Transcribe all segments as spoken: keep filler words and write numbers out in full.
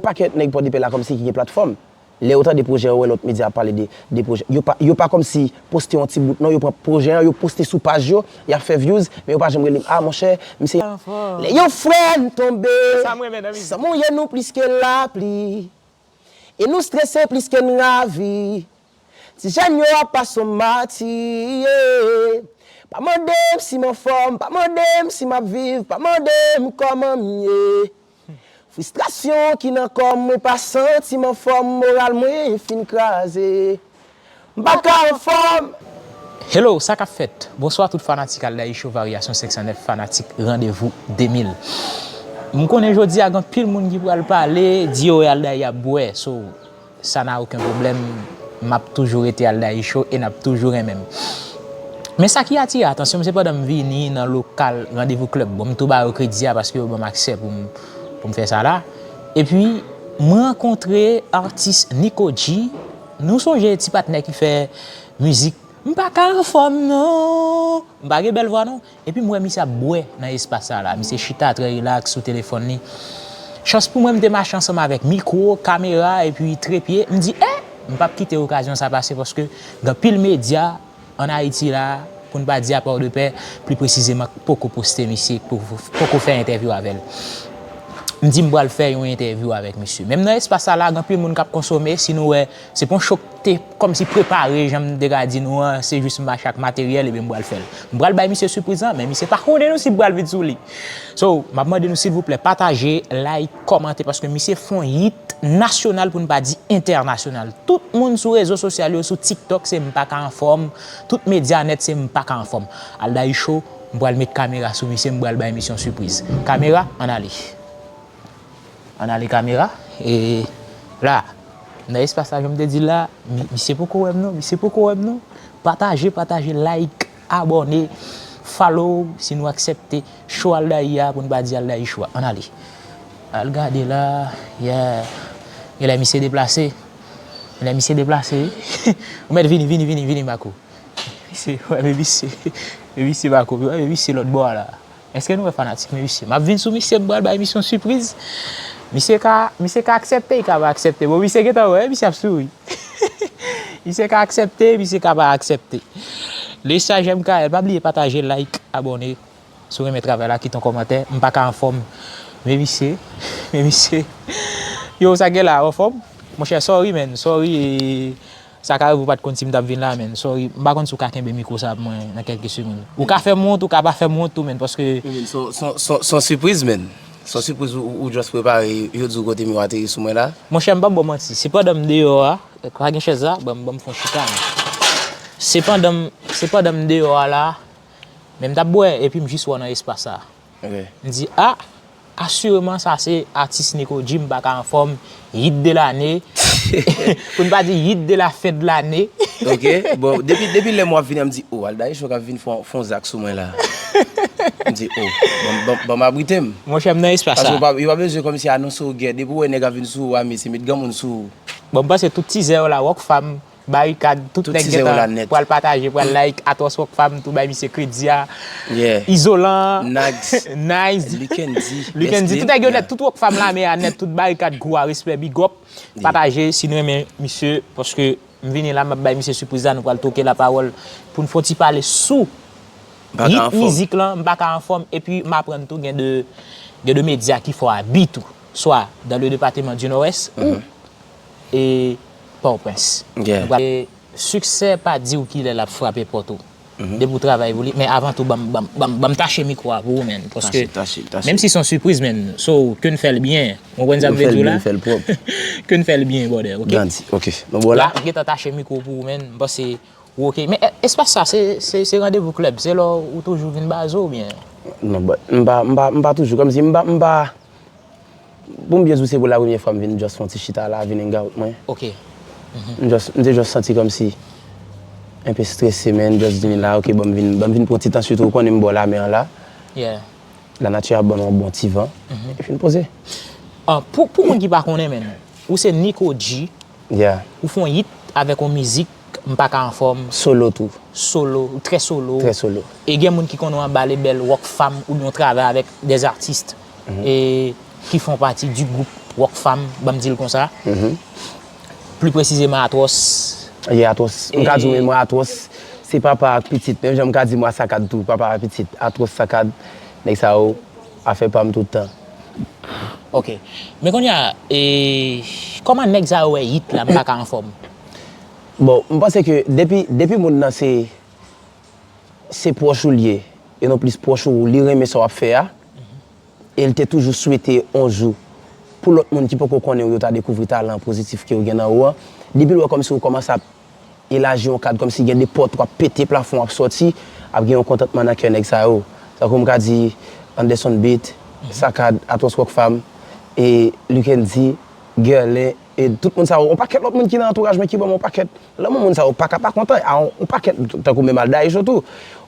pakèt nèg Pòdepè la kòmsi ki gen platfòm. Lè yo tande pwojè, yo wè lòt medya ap pale de, de pwojè. Yo pa, yo pa kòmsi poste yon ti bout, non, yo pran pwojè an, yo poste sou paj yo, y ap fè views, men yo pa janm rele m, ah, monchè, misye. Lè yon frè n tonbe, sa m renmen nan mizik. San mouye nou plis ke lapli. E nou strese plis ke n ravi. Ti jèn yo ap pase yon mati, yeah. Pa mande m si m anfòm, pa mande m si m ap viv, pa mande m kòman m ye. Fristrasyon ki nan kò m, mwen pa santi m anfòm, moral mwen fin kraze. M pa ka anfòm. Hello, sa k ap fèt? Bonswa tout fanatik Aldaï Show, varyasyon senk san nèf, fanatik Randevou de mil. M konnen jodi a gen anpil moun ki pral pale, di yo wè Aldaï ap bwè, so, ça n'a aucun problème, m ap toujou rete Aldaï Show e n ap toujou renmen m. Men sa ki atire atansyon m, se pandan m vini nan lokal Randevou Club, bon, m tou ba yo kredi a paske yo ban m aksè pou m, pou m fè sa la. Epi, m rankontre atis Nico G. Nou sonje ti patnè ki fè mizik M pa ka anfòm non. M pa gen bèl vwa non. Epi m wè misye ap bwè nan espas sa la. Misye chita trè rilaks sou telefòn li. Chans pou mwen, m te mache ansanm avèk mikwo, kamera, epi trepye. M di, eh! M p ap kite okazyon sa pase paske gen anpil medya ann Ayiti la, pou n pa di a Pòdepè, pli presizeman, k poko poste misye, k poko, poko fè entèvyou avè l. M di m pral fè yon entèvyou avèk misye. Menm nan espas sa la, gen anpil moun k ap konsome, si nou wè, se pa yon show k te kòmsi prepare, jan m te ka di nou an, se jis m mache ak materyèl epi m pral fè l. M pral bay misye sipriz lan, men misye pa konnen non si m pral vin sou li. So, m ap mande nou silvouplè, pataje, like, kòmante, paske misye fè yon hit nasyonal pou n pa di entènasyonal. Tout moun sou rezo sosyal yo, sou TikTok, se m pa ka anfòm. Tout medya nèt, se m pa ka anfòm. Aldaï Show, m pral met kamera sou misye, m pral bay misye yon sipriz. Kamera, ann ale. Ann ale kamera. E la, nan espas la, jan m te di l la, mi- misye poko wè m non, misye poko wè m non. Pataje, pataje, like, abòne, follow, si nou aksepte show Aldaï a, pou n pa di Aldaï Show a. Ann ale. Al gade la, yeah. Genlè misye deplase. Genlè misye deplase, wi. Ou mèt vini, vini, vini, vini, Marco. Misye, wè, men misye, men misye Marco, wè, men misye lòt bò a la. Èske nou wè fanatik men misye? M ap vin sou misye, m pral bay misye yon sipriz. Misye ka, misye ka aksepte, li ka pa aksepte. Bon, misye gentan wè, misye ap souri. Misye ka aksepte, misye ka pa aksepte. Le sa j'aime K L, pa bliye pataje, like, abòne. Si w renmen travay la, kite yon kòmantè. M pa ka anfòm. Men misye, men misye. Yo, sa gen la, anfòm? Monchè, sorry, man, sorry. E, sa ka rive ou pa t konn si m t ap vin la, man. Sorry. M pa konn si w ka kenbe mikwo sa pou mwen nan kèlke segonn. Ou ka fè m wont, ou ka pa fè m wont tou, man, paske. Wi, man, se yon, se yon, se yon, se yon sipriz, man. Se yon sipriz ou, ou, ou just prepare, yo di w kote m yo ateri sou mwen la. Monchè, m p ap ba w manti. Se pandan m deyò a, pa gen chèz la, ban m, ban m fè yon chita, man. Se pandan m, se pandan m deyò a la, men m t ap bwè, epi m jis wè w nan espas sa. Ok. M di, ah, asireman sa se atis Nico G, m pa ka anfòm, hit de lane, pou n pa di hit de la fen de lane. Ok, bon, depi, depi lè m w ap vini an, m di, oh, Aldaï Show k ap vin fè, fè yon zak sou mwen la. M di, oh, ban m, ban m, ban m abrite m. Monchè, m nan espas sa. Paske yo pa, yo pa bezwen kòmsi anonse w gè. Depi w wè nèg ap vin sou ou, a, mesye, met granmoun sou ou. Bon, m panse tout tizè yo la, Rockfam, Barikad, tout nèg gentan pral pataje, pral like, Atwòs Rockfam, tou bay misye kredi a. Yeah. Izolan, Nags, Nice, Likendy, Likendy, tout nèg yo nèt, tout Rockfam lame a nèt, tout Barikad crew a, respè, big up. Yeah. Pataje, si nou renmen misye, paske m vini la, m ap bay misye sipriz la, nou pral twoke lapawòl pou n fè yon ti pale sou hit mizik lan, M pa ka anfòm, epi m aprann tou gen de, gen de medya ki fè abi tou, swa dans le département du Nord-Est ou e Pòtoprens. Yeah. Nou pral, siksè pa di w kilè l ap frape pòt ou. Depi w travay pou li, men avan tou, ban m, ban m, ban m, ban m tache mikwo a pou ou, man. Paske, menm si se yon sipriz, man, so, ke n fè l byen. Ou konprann sa m vle di w la? Ke n fè l byen, brother, ok? Grandi, ok. Mwen bon la. La, m gentan tache mikwo pou ou, man. M panse, ou ok. Men, e, espas sa, se, se, se Randevou Club. Se la w toujou vin baze w, oubyen? Non, but, m pa, m pa, m pa toujou. Kòmsi m pa, m pa, Pou m byen di w, se pou la premye fwa m vin just fè yon ti chita la, vin hang out mwen. Ok. M just, m te just santi kòmsi enpe strese, man, just vini la, ok, ban m vin, ban m vin pran ti tan, sitou ou konnen m bò lamè an la. Yeah. Lanati ap ban m yon bon ti van, epi n poze. Ah, pou, pou moun ki pa konnen, man, ou se Nico G, Yeah. Ou fè yon hit avèk yon mizik, M pa ka anfòm. Solo tou. Solo, ou trè solo. Trè solo. E gen moun ki konnen w anba lebèl Rockfam oubyen w travay avèk dè atis. E qui font partie du groupe Rockfam, ban m di l konsa. Pli presizeman Atwòs. Yeah, Atwòs. M ka di w, men mwen, Atwòs, se papa ak pitit. Menm jan m ka di mwen Sakad tou, papa ak pitit. Atwòs, Sakad, nèg sa yo, afè pa m tout tan. Ok. Men kounye a, e, kòman nèg sa yo wè hit la, m pa ka anfòm? Bon, m panse ke depi, depi moun nan se, se pwòch ou l ye, e non plis pwòch ou, li renmen sa w ap fè a, e l te toujou swete yon jou pou lòt moun ki poko konnen w yo ta dekouvri talan pozitif ke w gen nan ou an, depi l wè kòmsi w kòmanse ap elaji yon kad, kòmsi gen de pòt w ap pete plafon, w ap sòti, ap gen yon kontantman nan kè nèg sa yo. Tankou m ka di Anderson Beat, Sakad, Atwòs Rockfam, e Lukendy, Guerlin, e tout moun sa yo, yon pakèt lòt moun ki nan antouraj mwen ki ban m yon pakèt lanmou, moun sa yo pa ka pa kontan, a yon, yon pakèt, tankou menm Aldaïcho tou,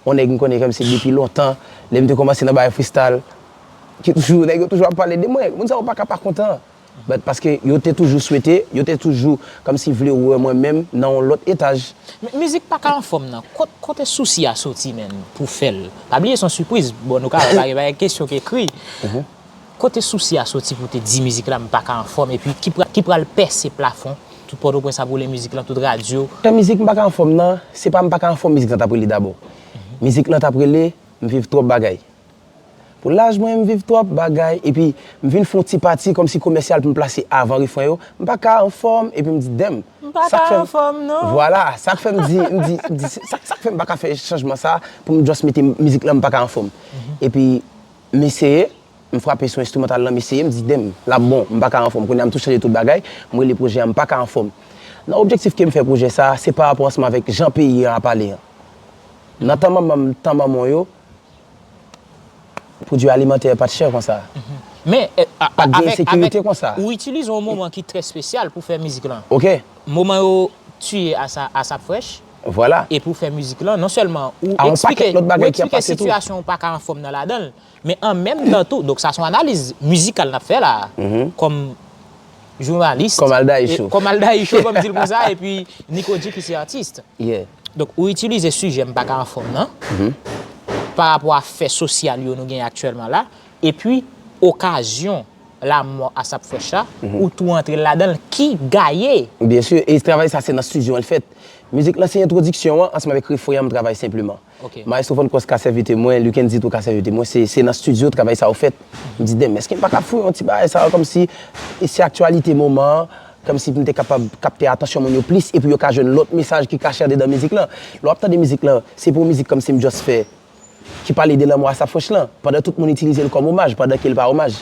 yon nèg m konnen kòmsi depi lontan, lè m te kòmanse nan bagay freestyle, ki toujou, nèg yo toujou ap pale de mwen, moun sa yo pa ka pa kontan. But paske yo te toujou swete, yo te toujou kòmsi vle wè mwen menm nan yon lòt etaj. Men mizik pa ka anfòm nan, kot, kote sousi a soti, menm, pou fè l? Pa bliye se yon sipriz, bon, nou ka wè bagay, bagay kesyon ki ekri. Kote sousi a soti pou te di mizik la m pa ka anfòm, epi ki pral, ki pral pèse plafon tout Pòtoprens ap woule mizik lan, tout radyo? Fè mizik m pa ka anfòm nan, se pa m pa ka anfòm mizik lan t ap rele dabò. Mizik lan t ap rele m viv twòp bagay. Pou laj mwen, m viv twòp bagay, epi m vin fè yon ti pati kòmsi komèsyal pou m plase avan refren yo, m pa ka anfòm, epi m di, dèm. M pa ka anfòm, non. Vwala, sa k fè m di, m di, m di, sa, sa k fè m pa ka fè chanjman sa, pou m just mete mizik lan, m pa ka anfòm. Epi, m eseye, m frape sou enstrimantal lan, m eseye, m di, dèm, l ap bon, m pa ka anfòm. Kounye a, m tou chanje tout bagay, m rele pwojè a, m pa ka anfòm. Nan objektif ke m fè pwojè sa, se pa rapò ansanm avèk jan peyi an ap ale an. Nan tan manman m, tan manman w yo, pwodui alimantè pa t chè konsa. Men, eh, a- Pa t gen avèk, ensekirite avèk konsa. Ou itilize yon moman ki trè espesyal pou fè mizik lan. Ok. Moman yo tiye Asa- Asap Fresh. Vwala. Epi w fè mizik lan, non sèlman ou A yon eksplike, pakèt lòt ou bagay ki ap eksplike pase tou. Sitiyasyon w pa ka anfòm nan ladan l, men an menm tan tou, donk sa se yon analiz mizikal n ap fè la, kòm jounalis, Kòm Aldaïcho. e- kòm Aldaïcho, ban m di l konsa, epi Nico G ki se atis. Yeah. Donk, ou itilize sijè m pa ka anfòm nan, pa rapò a fè sosyal yo nou gen aktyèlman la, epi okazyon lanmò Asap Fresh la, ou tou antre ladan l ki gaye. Byen si, e travay sa se nan estidyo an l fèt. Mizik lan se entwodiksyon an, ansanm avèk refren an, m travay senpleman. Ok. Maestro Von Cross ka sèvi temwen, Lukendy tou ka sèvi temwen, se, se nan estidyo travay sa yo fèt. M di, dèm, èske m pa ka foure yon ti bagay sa yo kòmsi, e se aktyalite moman an, kòmsi pou m te kapab kapte atansyon moun yo plis, epi yo ka jwenn lòt mesaj ki kache andedan mizik lan. Lè w ap tande mizik lan, se pa yon mizik kòmsi m just fè, ki pale de lanmò Asap Fresh lan, pandan tout moun itilize l kòm omaj, pandan ke l pa omaj.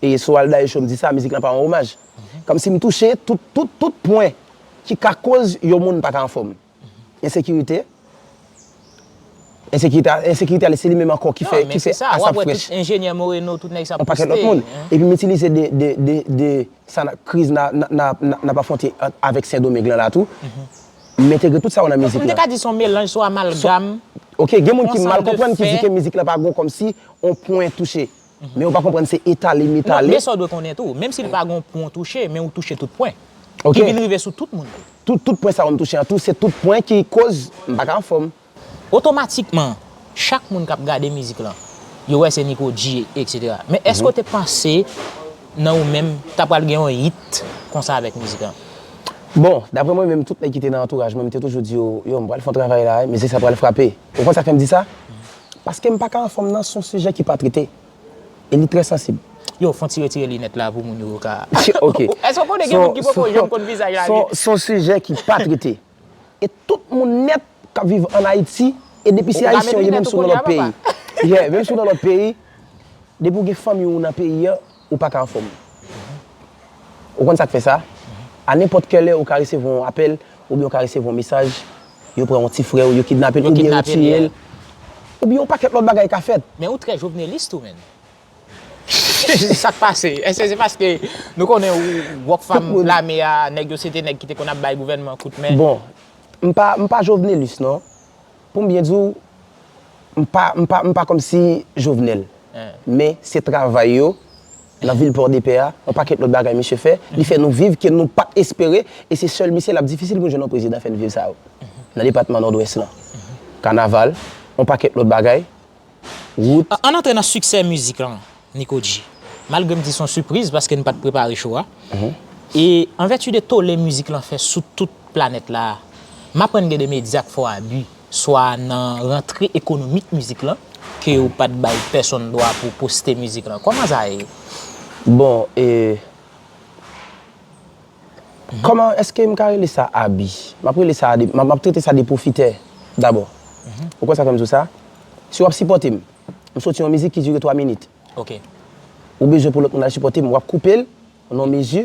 E sou Aldaïcho m di sa, mizik lan pa yon omaj. Kòmsi m touche tout, tout, tout pwen ki ka koz yon moun pa ka anfòm. Ensekirite, ensekirite, ensekirite ale, se li menm ankò ki fè, ki fè Asap Fresh. Non, men se sa, w ap wè tout enjenyè Moreno, tout nèg sa poste. Yon pakèt lòt moun. Epi m itilize de, de, de, de, sa n ap, kriz n ap, n ap, n ap, n ap afwonte avèk Sendomeng lan la tou. M entegre tout sa yo nan mizik lan. M te ka di se yon melanj, se yon amalgam. Ok, gen moun ki mal konprann ki di ke mizik lan pa gon kòmsi yon pwen touche. Men yo pa konprann se etale, m etale. Non, men sa w dwe konnen tou, menm si l pa gon pwen w touche, men ou touche tout pwen. Ok. Ki vin rive sou tout moun. Tout, tout pwen sa yo m touche an tou, se tout pwen ki koz m pa ka anfòm. Otomatikman, chak moun k ap gade mizik lan, yo wè se Nico G, etsetera. Men èske w te panse nan ou menm, ta pral gen yon hit konsa avèk mizik lan? Bon, daprè mwen menm, tout nèg ki te nan antouraj mwen, m te toujou di yo, yo, m pral fè yon travay la, mizik sa pral frape. Ou konn sa k fè m di sa? Paske m pa ka anfòm nan, se yon sijè ki pa trete. E li trè sansib. Yo, fon ti retire linèt la pou moun yo ka. Ok. Èske w konnen gen moun ki poko janm konn vizaj la? Se yon sijè ki pa trete. E tout moun nèt k ap viv ann Ayiti, e depi se ayisyen w ye, menm si w nan lòt peyi. Yeah, menm si w nan lòt peyi, depi w gen fanmi w nan peyi a, ou pa ka anfòm. Ou konn sa k fè sa? A nenpòt kèlè, ou ka resevwa yon apèl, oubyen ou ka resevwa yon mesaj, yo pran yon ti frè w, yo kidnape l, oubyen yo tiye l, oubyen yon pakèt lòt bagay ka fèt. Men ou trè jovnelis tou, menn. Sa k pase? Èske se paske nou konnen ou Rockfam, lame a, nèg yo se te nèg ki te konn ap bay gouvènman kout men? Bon, m pa, m pa jovnelis non. Pou m byen di w, m pa, m pa, m pa kòmsi Jovenel. Men se travay yo nan vil Pòdepè a, yon pakèt lòt bagay misye fè, li fè nou viv ke nou pa t espere, e se sèl misye l ap difisil pou jwenn yon prezidan fè n viv sa yo. Nan depatman Nòdwès lan. Kanaval, yon pakèt lòt bagay, wout. Ann antre nan siksè mizik lan, Nico G. Malgre m di se yon sipriz paske n pa t prepare cho a. E an vèti de tole mizik lan fè sou tout planèt la, m aprann gen de medya k fè w abi, swa nan rantre ekonomik mizik lan, ke ou pa t bay pèsonn dwa pou poste mizik lan. Kòman sa ye? Bon, e, kòman èske m ka rele sa abi? M ap rele sa de, m ap, m ap trete sa de pwofitè dabò. Ou konprann sa k fè m di w sa? Si w ap sipòte m, m soti yon mizik ki dire twa minit. Ok. Ou bezwen pou lòt moun al sipòte m, w ap koupe l nan yon mezi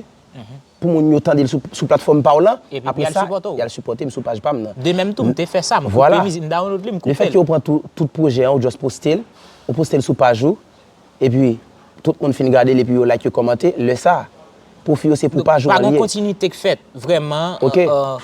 pou moun yo tande l sou, sou platfòm pa w lan. Epi pou y al sipòte w. Y al sipòte m sou paj pa m nan. De menm tou, m te fè sa, m koupe mizik, m download li, m koupe l. Lefètke ou pran tou, tout pwojè an, ou just poste l, ou poste l sou paj ou, epi tout moun fin gade l, epi yo like, yo kòmante, lè sa, pwofi yo se pou paj ou an li ye. Pa gen kontinite k fèt, vrèman, Ok. an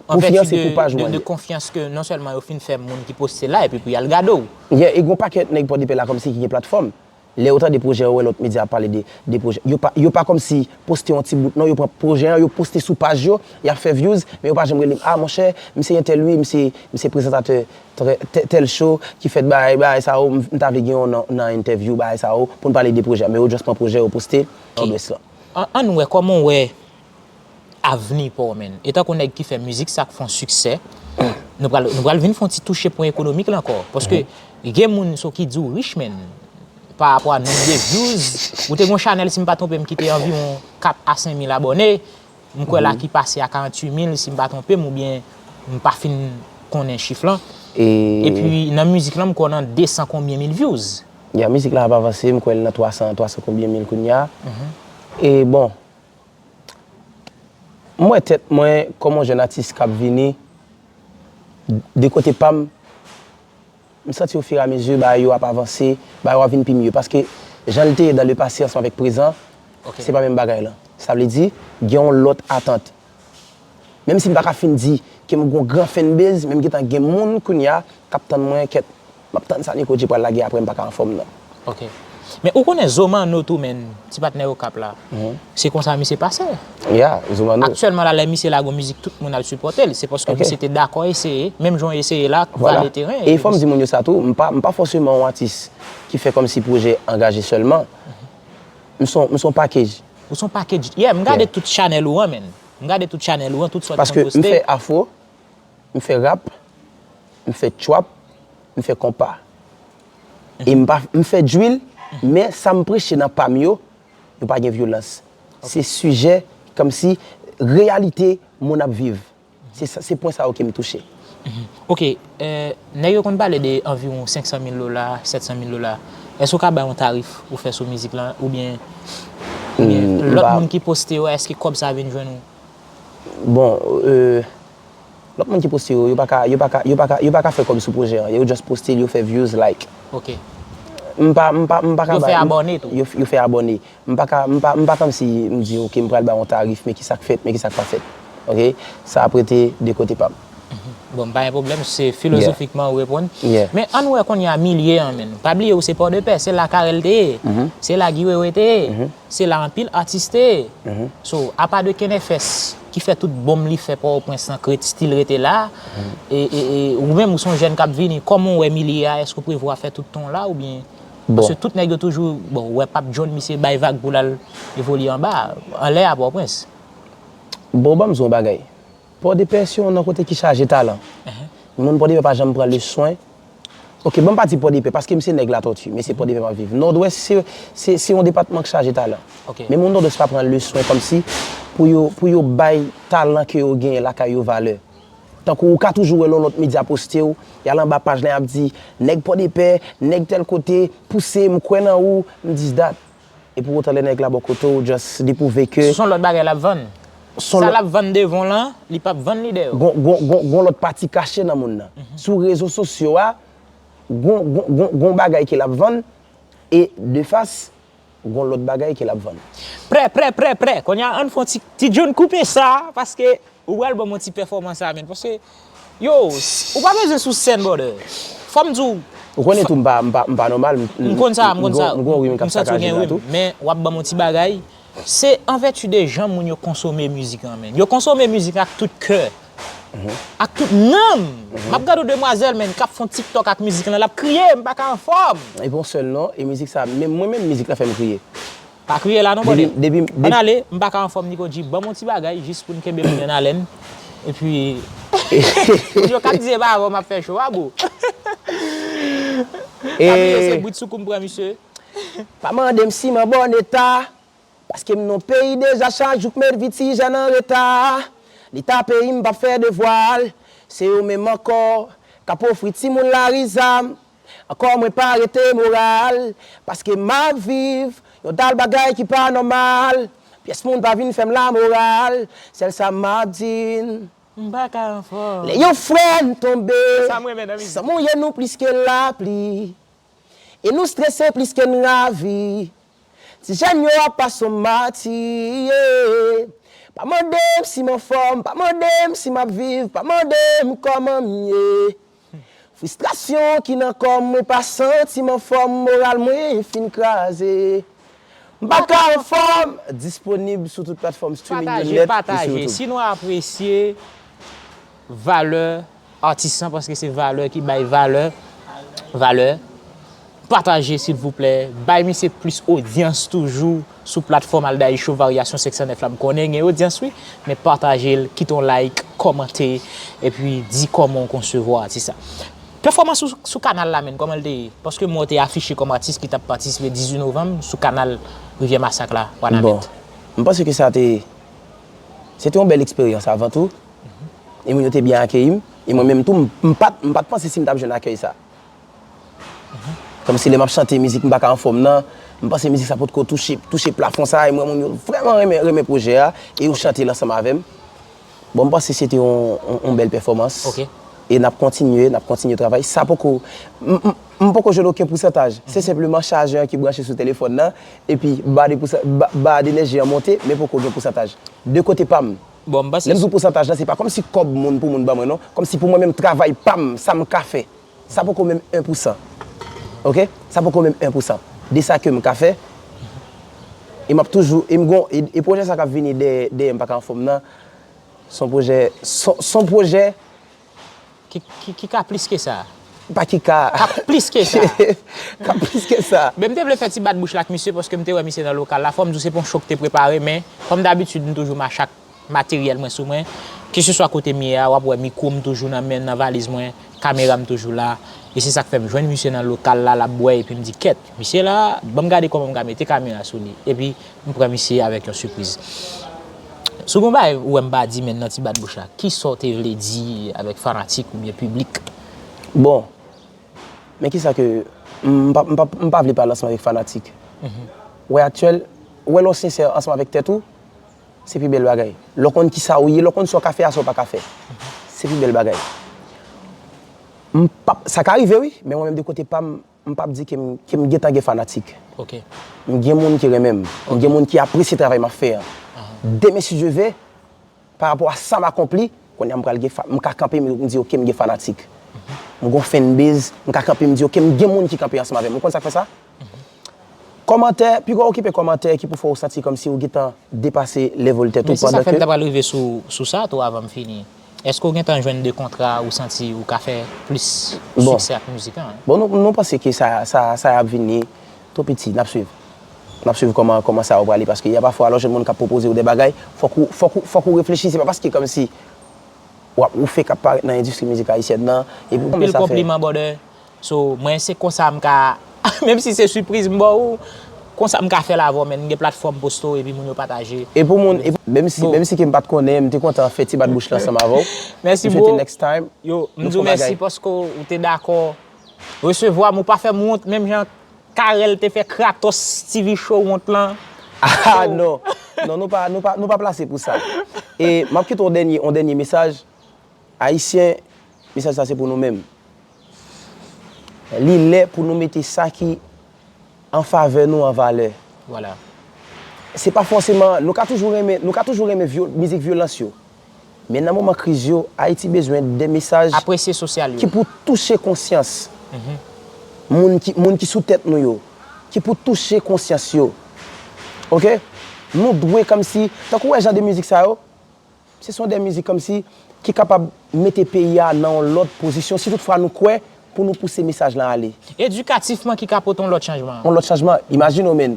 Pwofi an vèti se pou paj ou de, an de li ye. Konfyans ke non sèlman yo fin fè moun ki poste la, epi pou y al gade w. Yeah, e gon pakèt nèg Pòdepè la kòmsi ki gen platfòm. Lè yo tande pwojè, yo wè lòt medya ap pale de, de pwojè. Yo pa, yo pa kòmsi poste yon ti bout, non, yo pran pwojè an, yo poste sou paj yo, y ap fè views, men yo pa janm rele m, ah, monchè, m se entèl wi, m se, m se prezantatè trè- tè- tèl show ki fèt bagay, bagay sa yo, m, m ta vle gen yon nan, nan entèvyou, bagay sa yo, pou n pale de pwojè an. Men yo just pran pwojè, yo poste nan Nòdwès lan. An, ann wè kòman w wè avni pa w, menn. Etanke yon nèg ki fè mizik sa k fè yon siksè, nou pral, nou pral vin fè yon ti touche pwen ekonomik la ankò. Paske gen moun so ki di w rich, menn, pa rapò a nonb de views, ou te gen yon chanèl, si m pa twonpe m, ki te anviwon kat a senk mil abòne, m kwè la ki pase a karanntuit mil, si m pa twonpe m, oubyen m pa fin konnen chif lan. Epi nan mizik lan, m kwè w nan desan konbyen mil views. Ya, mizik la ap avanse, m kwè l nan twa san, twa san konbyen mil kounye a. E bon, m wè tèt mwen kòm yon jèn atis k ap vini, de kote pa m, m santi ofiramezi bagay yo ap avanse, bagay yo ap vin pi mye. Paske jan l te ye dans le passé ansanm avèk prezan, se pa menm bagay lan. Sa vle di, gen yon lòt atant. Menm si m pa ka fin di ke m gon gran fanbase, men m gentan gen moun kounye a k ap tann mwen, kèt, m ap tann sa Nico J pral lage apre, m pa ka anfòm non. Ok. Men ou konnen Zo Manno tou, menn, ti patnè Okap la. Se konsa misye pase. Ya, Zo Manno. Aktyèlman la, lè misye lage yon mizik, tout moun al sipòte l. Se paske misye te dakò eseye, menm jan w eseye la, vale teren. E fò m di moun yo sa tou, m pa, m pa fòseman yon atis ki fè kòmsi pwojè angaje sèlman. M se yon, m se yon package. Ou se yon package. Yeah, m gade tout chanèl ou an, menn. M gade tout chanèl ou an, tout sa w te konn poste. Paske m fè afro, m fè rap, m fè trap, m fè konpa. E m pa, m fè drill, men sa m preche nan pa m yo, yo pa gen vyolans. Se sijè, kòmsi, reyalite moun ap viv. Se sa, se pwen sa yo ke m touche. Ok, nèg yo konn pale de anviwon senk san mil dola, sèt san mil dola. Èske w ka bay yon tarif ou fè sou mizik lan, oubyen, oubyen lòt moun ki poste yo, èske kòb sa vin jwenn ou? Bon, euh, lòt moun ki poste yo, yo pa ka, yo pa ka, yo pa ka, yo pa ka fè kòb sou pwojè an. Yo just poste l, yo fè views, like. Ok. M pa, m pa, m pa ka bay. Yo fè abòne tou. Yo, yo fè abòne. M pa ka, m pa, m pa kòmsi m di, ok, m pral ba yon tarif, men ki sa k fèt, men ki sa k pa fèt. Ok? Sa ap rete de kote pa m. Bon, m pa gen pwoblèm, se filozofikman ou reponn. Yeah. Men ann wè kounye a milye an, menn. Pa bliye ou se Pòdepè, se la Carel te ye. Se la Guy Wewe te ye. Se la anpil atis te ye. So, apa de Kenefès ki fè tout bonm li fè Pòtoprens lan k ret, still rete la. E, e, e ou menm ou se yon jèn k ap vini, kòman w wè milye a, èske w prevwa fè tout tan w la oubyen? Paske tout nèg yo toujou, bon, ou wè Pape John, misye bay vag pou l al evolye anba, anlè a Pòtoprens. Bon, ban m di w yon bagay. Pòdepè se yon nan kote ki chaje talan. Moun Pòdepè pa janm pran le swen. Ok, ban m pa di Pòdepè, paske m se nèg Latòti, men se Pòdepè m ap viv. Nòdwès se, se, se yon depatman k chaje talan. Ok. Men moun Nòdwès pa pran le swen kòmsi pou yo, pou yo bay talan ke yo genyen lakay yo valè. Tankou ou ka toujou wè lè yon lòt medya poste w, y al anba paj la y ap di, nèg Pòdepè, nèg tèl kote, pouse, m kwè nan ou, m dis dat. E pou otan lè nèg la bò kote w, just li pwouve ke. Se yon lòt bagay l ap vann. Sa l ap vann devan w lan, li p ap vann li dèyè w. Gon, gon, gon, gon lòt pati kache nan moun nan. Sou rezo sosyo a, gon, gon, gon, gon bagay ke l ap vann, e de fas, gon lòt bagay ke l ap vann. Prè, prè, prè, prè. Kounye a, ann fè yon ti, ti John koupe sa, paske ou pral ban m yon ti pèfòmans la, menn. Paske, yo, ou pa bezwen sou sèn, brother. Fò m di w. Ou konnen tou, m pa, m pa, m pa nòmal. M konn sa, m konn sa. M gon rim k ap sakaje la tou. Men w ap ban m yon ti bagay. Se an vèti de jan moun yo konsome mizik lan, menn. Yo konsome mizik ak tout kè. Ak tout nanm. M ap gade yon demwazèl, menn, k ap fè yon TikTok ak mizik lan, l ap kriye, m pa ka anfòm. E pa yon sèl non, e mizik sa, menm mwen menm, mizik la fè m kriye. Pa kriye la non, bòdè. Depi, depi, depi... Ann ale, m pa ka anfòm, Nico G, ban m yon ti bagay, jis pou n kenbe moun yo nan alèn. Epi, moun yo k ap di se pa avè w m ap fè cho a, bro. N ap leve se bwit sou kou m pran misye. Pa mande m si m an bòn eta, paske m nan peyi deja, chak jou k met vi ti jèn an reta. Leta peyi m p ap fè devwa l, se yo menm ankò k ap ofri timoun lari zam. Ankò mwen pa rete moral, paske m ap viv yon dal bagay ki pa nòmal. Pyès moun pa vin fè m lamoral, sèl sa m ap di n. M pa ka anfòm. Lè yon frè n tonbe, sa m renmen nan mizik, san mouye nou plis ke lapli. E nou strese plis ke n ravi. Ti jèn yo ap pase yon mati, yeah. Pa mande m si m anfòm, pa mande m si m ap viv, pa mande m kòman m ye. Fristrasyon ki nan kò m, mwen pa santi m anfòm, moral mwen fin kraze. M pa ka anfòm. Disponib sou tout platfòm streaming yo nèt e sou YouTube. Pataje, pataje. Si nou apresye valè atis lan, paske se valè ki bay valè, valè. Pataje, silvouplè. Bay misye plis odyans toujou sou platfòm Aldaï Show Varyasyon senk san nèf la. M konnen gen odyans, wi, men pataje l, kite yon like, kòmante, epi di kòman w konsevwa atis la. Pèfòmans ou sou kanal la, menn, kòman l te ye? Paske m wè w te afiche kòm atis ki t ap patisipe dizuit novanm sou kanal Rivyè Masak la, Wanament. Bon, m panse ke sa te, se te yon bèl eksperyans avan tou. E moun yo te byen akeyi m. E mwen menm tou, m, m pa t, m pa t panse si m t ap jwenn akèy sa. Kòmsi lè m ap chante mizik m pa ka anfòm nan, m panse mizik sa potko touche, touche plafon sa, e m wè moun yo vrèman renmen, renmen pwojè a, e yo chante l ansanm avè m. Bon, m panse se te yon, yon, yon bèl pèfòmans. Ok. E n ap kontinye, n ap kontinye travay. Sa poko, m, m, m poko jwenn okenn pousantaj. Se senpleman chajè an ki branche sou telefòn nan, epi ba de pousan-, ba, ba de nèji an monte, men poko gen pousantaj. De kote pa m. Bon, m panse. Lè m di w pousantaj la, se pa kòmsi kòb moun pou moun ban mwen, non. Kòmsi pou mwen menm, travay pa m, sa m ka fè. Sa poko menm en pousan. Ok? Sa poko menm en pousan de sa ke m ka fè. E m ap toujou, e m gon, e, e pwojè sa k ap vini dèyè, dèyè m pa ka anfòm nan, se yon pwojè, se, se yon pwojè ki, ki, ki ka plis ke sa. Pa ki ka. Ka plis ke sa. Ka plis ke sa. Men m te vle fè ti bat bouch la ak misye, paske m te wè misye nan lokal la. Fò m di w se pa yon cho k te prepare, men kòm dabitid, m toujou mache ak materyèl mwen sou mwen. Keseswa kote m ye a, w ap wè mikwo m toujou nan men, nan valiz mwen, kamera m toujou la. E se sa k fè m jwenn misye nan lokal la, l ap bwè, epi m di, "Kèt, misye la, ban m gade kòman m ka mete kamera sou li." Epi m pran misye avèk yon sipriz. Si w gen yon bagay ou wè m pa di, men nan ti bat bouch la, kisa w te vle di avèk fanatik oubyen piblik? Bon, men kisa ke m pa, m pa, m pa vle pale ansanm avèk fanatik. Wè aktyèl, wè lè w sensè ansanm avèk tèt ou, se pi bèl bagay. Lè w konn kisa w ye, lè w konn sa w ka fè a sa w pa ka fè, se pi bèl bagay. M p ap, sa ka rive wi, men mwen menm de kote pa m, m p ap di ke m, ke m gentan gen fanatik. Ok. M gen moun ki renmen m. M gen moun ki apresye travay m ap fè an. Demen, si Dye vle, pa rapò a sa m akonpli, kounye a m pral gen fa-, m ka kanpe, m, m di, "Ok, m gen fanatik." M gon fanbase, m ka kanpe, m di, "Ok, m gen moun ki kanpe ansanm avè m." Ou konn sa k fè sa? Kòmantè, piga w okipe kòmantè ki pou fè w santi kòmsi w gentan depase level tèt ou. Men se sa k fè m ta pral rive sou, sou sa tou avan m fini. Èske w gentan jwenn de kontra ou santi ou ka fè plis siksè ak mizik lan? Bon, nou, nou panse ke sa, sa, sa ap vini tou piti, n ap swiv. N ap swiv kòman, kòman sa yo prale, paske y a pafwa lè w jwenn moun k ap pwopoze w de bagay, fòk ou, fòk ou, fòk ou reflechi, se pa paske kòmsi w ap, ou fenk ap parèt nan endistri mizik ayisyèn nan, epi w konn sa fè. Anpil konpliman, brother. So, mwen se konsa m ka, menm si se sipriz m ba w, konsa m ka fè l avè w, men m gen platfòm poste w epi moun yo pataje. E pou moun, e pou, menm si, menm si ke m pa t konnen, m te kontan fè ti bat bouch la ansanm avè w. Mèsi, bro. Yo, m di w mèsi paske w te dakò resevwa m, ou pa fè m wont, menm jan Carel te fè Kratos TV show wont lan. Ah, non. Non, nou pa, nou pa, nou pa plase pou sa. E m ap kite w dènye, yon dènye mesaj. Ayisyen, mesaj sa se pou nou menm. Li lè pou nou mete sa ki an favè nou an valè. Vwala. Se pa fòseman, nou ka toujou renmen, nou ka toujou renmen vyo-, mizik vyolans yo. Men nan moman kriz yo, Ayiti bezwen de mesaj ki pou touche konsyans moun ki, moun ki sou tèt nou yo, ki pou touche konsyans yo. Ok? Nou dwe kòmsi, tankou w wè jan de mizik sa yo, se son de mizik kòmsi ki kapab mete peyi a nan yon lòt pozisyon, si toutfwa nou kwè pou nou pouse mesaj lan ale. Edikatifman ki ka pote yon lòt chanjman. Yon lòt chanjman. Imajine w, menn.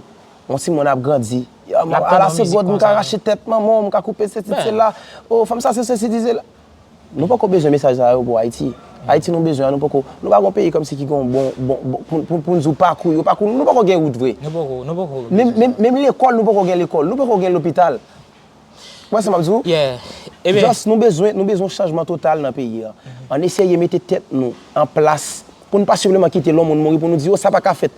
yon timoun ap grandi. Ala se gòd, m ka rache tèt manman w, m ka koupe sesi, sela. O, fanm sa se sesi, di sela. Nou poko bezwen mesaj sa yo pou Ayiti. Ayiti nou bezwen, nou poko, nou pa gon peyi kòmsi ki gon bon, bon, bon, pou, pou, pou n di w pakou yo, pakou, nou poko gen wout vre. Nou poko, nou poko. Menm, menm, menm lekòl, nou poko gen lekòl, nou poko gen lopital. Ou wè sa m ap di w? Yeah. Just, nou bezwen, nou bezwen chanjman total nan peyi a. Ann eseye mete tèt nou an plas pou n pa senpleman kite lòt moun mouri pou nou di, o, sa pa ka fèt.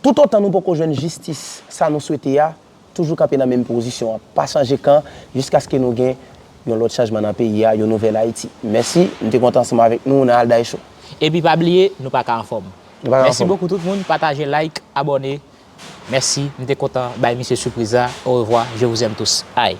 Toutotan nou poko jwenn jistis, sa nou swete a, toujou kanpe nan menm pozisyon an. Pa chanje kan jiskaske nou gen yon lòt chanjman nan peyi a, yon nouvèl Ayiti. Mèsi, m te kontan ansanm avèk nou nan Alda Show. Epi pa bliye, nou pa ka anfòm. Nou pa ka anfòm. Mèsi bokou tout moun, pataje, like, abòne. Mèsi, m te kontan bay misye sipriz la. Orevwa, je vous aime tous. Ay.